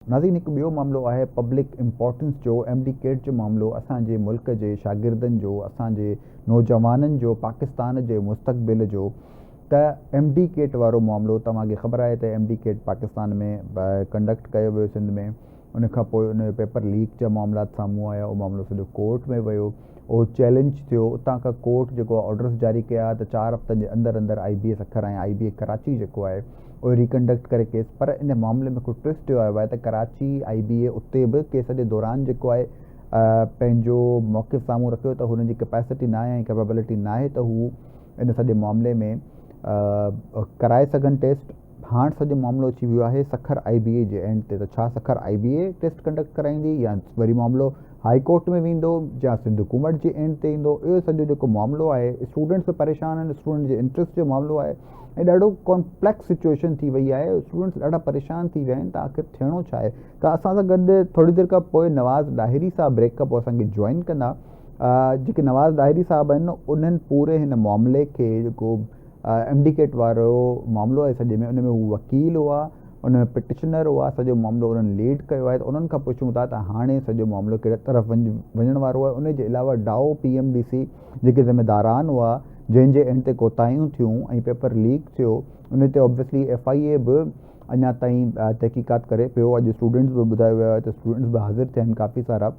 ناظرين هڪ ٻيو معاملو آهي پبلڪ امپارٽنس جو ايم ڊي ڪيٽ جو معاملو اسان جي ملڪ جي شاگردن جو اسان جي نوجوانن جو پاڪستان جي مستقبل جو ته ايم ڊي ڪيٽ وارو معاملو توهان کي خبر آهي ته M D CAT Pakistan ۾ conduct ڪيو ويو سنڌ ۾ ان کان پوء ان جو پيپر ليڪ جا معاملات سامهون آيا اهو معاملو سڄو ڪورٽ ۾ ويو اهو چئلينج ٿيو اتان کان ڪورٽ جيڪو آرڊرس جاري ڪيا ته چار هفتن جي اندر اندر آئي بي اي سکر ۽ آئي بي اي ڪراچي جيڪو آهي اهي ريڪنڊڪٽ ڪري ڪيس پر ان معاملي ۾ هڪ ٽوئسٽ اهو آيو آهي ته ڪراچي آئي بي اي اتي به ڪيس جي دوران جيڪو آهي پنهنجو موقف سامهون رکيو ته هن جي ڪيپيسٽي ناهي ۽ ڪيپيبلٽي ناهي ته هو ان سڄي معاملي ۾ ڪرائي سگهن ٽيسٽ هاڻ سڄو معاملو اچي ويو آهي سکر آئي بي اي جي اينڊ تي ته ڇا سکر آئي بي اي ٽيسٽ ڪنڊڪٽ ڪرائيندي يا وري معاملو هائي ڪورٽ ۾ ويندو يا سنڌ حڪومت جي اينڊ تي ايندو اهو سڄو جيڪو معاملو آهي اسٽوڊنٽس به پريشان آهن اسٽوڊنٽ جي انٽرسٽ جو معاملو آهي ۽ ڏاڍو ڪامپليڪس سچوئيشن ٿي وئي آهي اسٽوڊنٽس ڏاڍا پريشان ٿي ويا آهن ته آخر ٿيڻو ڇا آهي ته اسان سان گڏ ٿوري دير کان پوء نواز ڏاهري صاحب بريڪ کان پوء اسان کي جوائن ڪندا جيڪي نواز ڏاهري صاحب آهن انهن پوري هن معاملي کي جيڪو ايم ڊي ڪيٽ وارو معاملو آهي سڄي ۾ ان ۾ هو وڪيل هئا ان ۾ پٽيشنر هئا سڄو معاملو انهن ليڊ ڪيو آهي ته انهن کان پڇون ٿا ته هاڻي سڄو معاملو ڪهڙي طرف وڃڻ وارو آهي ان جي علاوه Dow P M D C جيڪي ذميداران هئا جنهن جي اينڊ تي ڪوتاهيون ٿيون ۽ پيپر ليڪ ٿيو ان تي آبويسلي ايف I اي به اڃا تائين تحقيقات ڪري پيو اڄ اسٽوڊنٽس به ٻڌايو ويو آهي ته اسٽوڊنٽس به حاضر ٿيا آهن ڪافي سارا.